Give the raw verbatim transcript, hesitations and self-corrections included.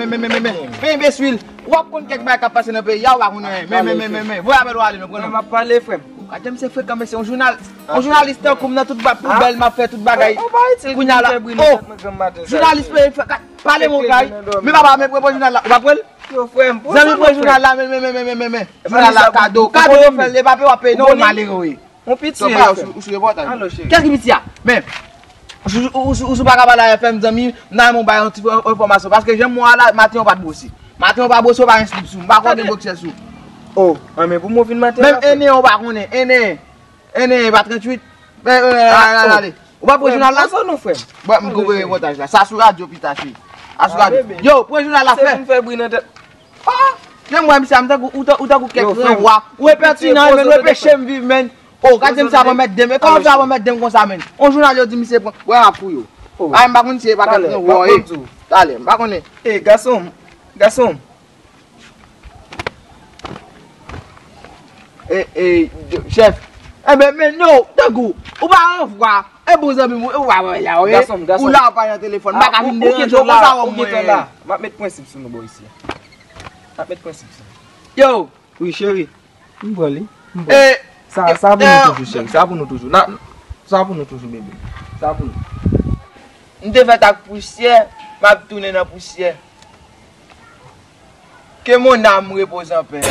Men, men, men, men, men, enbesil, w ap konn kèk bagay k ap pase nan peyi a, ou pa konn anyen. Men, men, men, men, men, voye apèl ou ale, non, pran non. M ap pale, frè m. Gade, misye frekan, mesye, yon jounal, yon jounalis tankou m nan tout ba-, poubèl m ap fè tout bagay. Kounye a la, oh, jounalis peye fè, ka-, pale mwen kay. Men papa, men pran, pran jounal la, ou pa pran l? Zanmi, pran jounal la, men, men, men, men, men, men, men. Jounal la, kado, kado yo fè l, e pa pe w ap peye, non, malere, wi. Yon piti. Ou sou, ou sou repòtaj. Alo, cheri. Kèk piti a? Men, ou sou, ou sou, ou sou pa ka pale a F M, zanmi, nan yon bay yon ti enfòmasyon. Paske jan mwen a la, maten yon pa t bwose. Maten yon pa bwose, ou pa gen slip sou. M pa konnen boksè sou. Oh, an men pou mwen vin maten. Menm ene, ou pa konnen. Ene, ene, pa tranntuit. Men, men, ale, ale, ale. Ou pa pran jounal la? Aso nou, frè m. Bon, m koupe repòtaj la. Sa sou radyo pita, cheri. Sa sou radyo. Yo, pran jounal la, frè. Se pou m fè bri nan tèt. Ah! Jan m wè misye a, m tankou, ou tan-, ou tankou kèk granwa. Ou enpètinan, men, ou enpeche m viv, men. Oh, gade misye a pran mèt de m. E kòman misye a pran mèt de m konsa, men? On jounal yo di misye pran. Wè, m ap fouye w. Ay, m pa konn si e pa kèk granwa, e. Talè, m pa konnen. E, gason m. Gason m. E, e, chèf. Enben, men, non, tankou, ou pa anvwa. E bon zanmi m, ou pa wè la, wi. Gason m, gason m. Ou la, ou pa nan telefòn. M pa ka vin deranje w konsa, ou mwen. M ap met prensip sou nou bò isi. M ap met prensip sou nou. Yo. Wi, cheri. M pran li. M pran. E, sa, sa pou nou toujou, cheri. Sa pou nou toujou. Na, sa pou nou toujou, bebe. Sa pou nou. M te fèt ak pousyè, m ap tounen nan pousyè. Que mon âme repose en paix.